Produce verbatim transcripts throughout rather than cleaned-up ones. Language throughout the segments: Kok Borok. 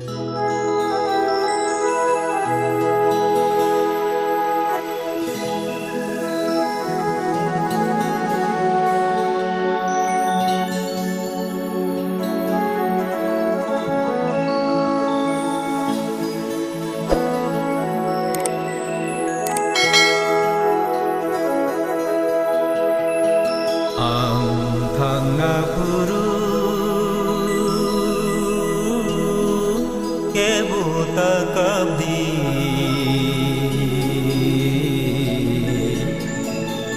Ang thangna phuru kebo ta kapdi,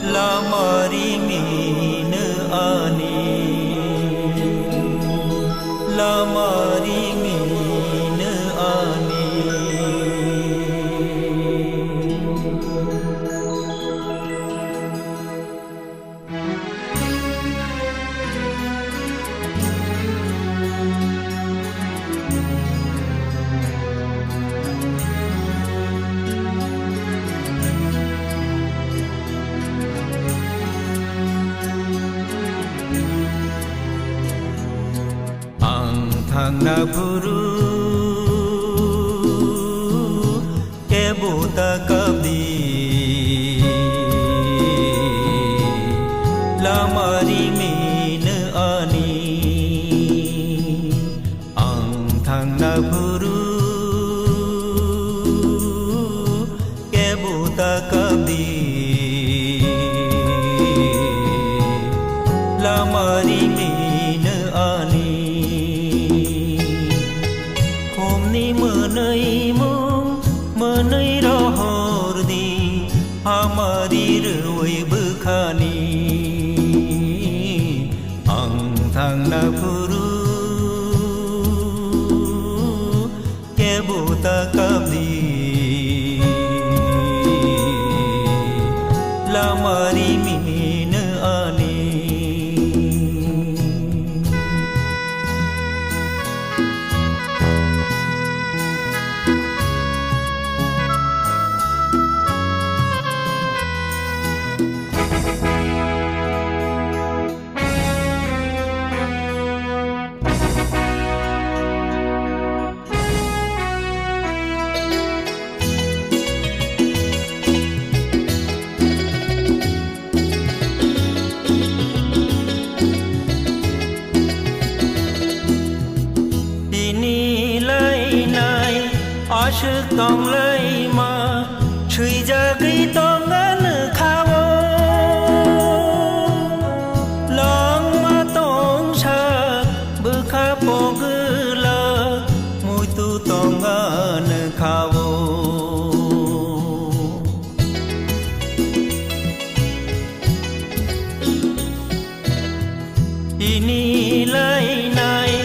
lama rimino ani, lama rimino ani. Ang thangna phuru kebo ta kapdi, lama rimino ani. Ang thangna phuru kebo ta kapdi, lama rimino ani. Khumni mwnwi mung mwnwi rohor di, hamari rwi bwkhani. Ang thangna phuru kebo ta kapdi, lama rimino ani. Tini lainai aswk tonglaima, swijagwi tongan kha-o. Langma tongsa bwkha pogwlak, muitu tongan kha-o. Tini lainai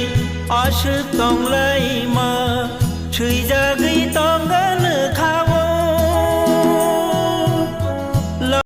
aswk tonglaima, swijak